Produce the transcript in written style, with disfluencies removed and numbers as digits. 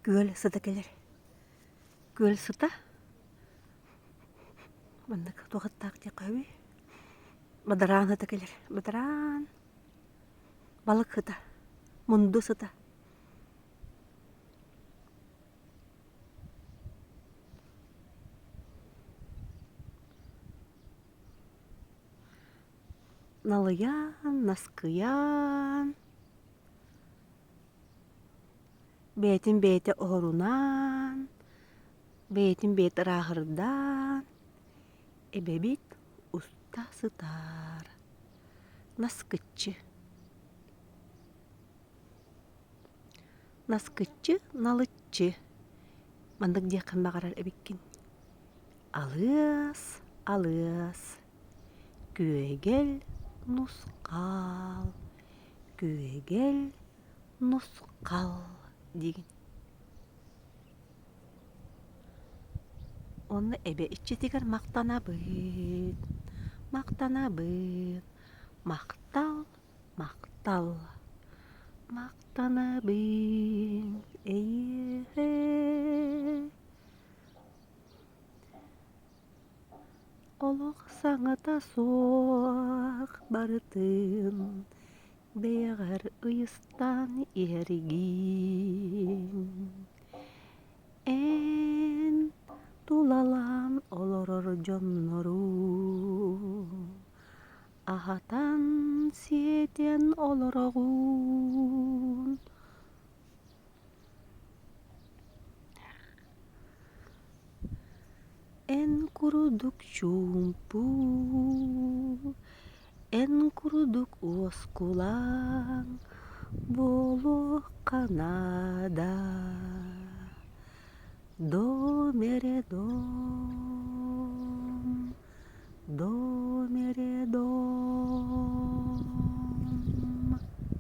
Күөл сыта кэлэр. Күөл сыта маннык туох аттаах диэххэ үһү Бадараан сыта кэлэр. Бадараан балык сыта, мунду сыта. Налыйан, наскыйан бэйэтин бэйэтэ оһорунан, бэйэтин бэйэтэ ырааһырдаан эбэбит уста сытар. Наскыччы Наскыччы налыччы маннык диэххин баҕарар эбиккин. Алыас, алыас, күөгэл нусхаал, күөгэл нусхал диигин. Онно эбэ иччитигэр махтанабыт, махтанабыт, махтал, махтал, махтанабын эйиэхэ. Олох саҥата суох барытын бэйэҕэр ыйыстан иһэргин. Эн тулалаан олорор дьоннору аһатан-сиэтэн олороҕун. Эн курдук чуумпу, эн курдук уоскулаҥ буолуохха наада. Дом эрэ дом.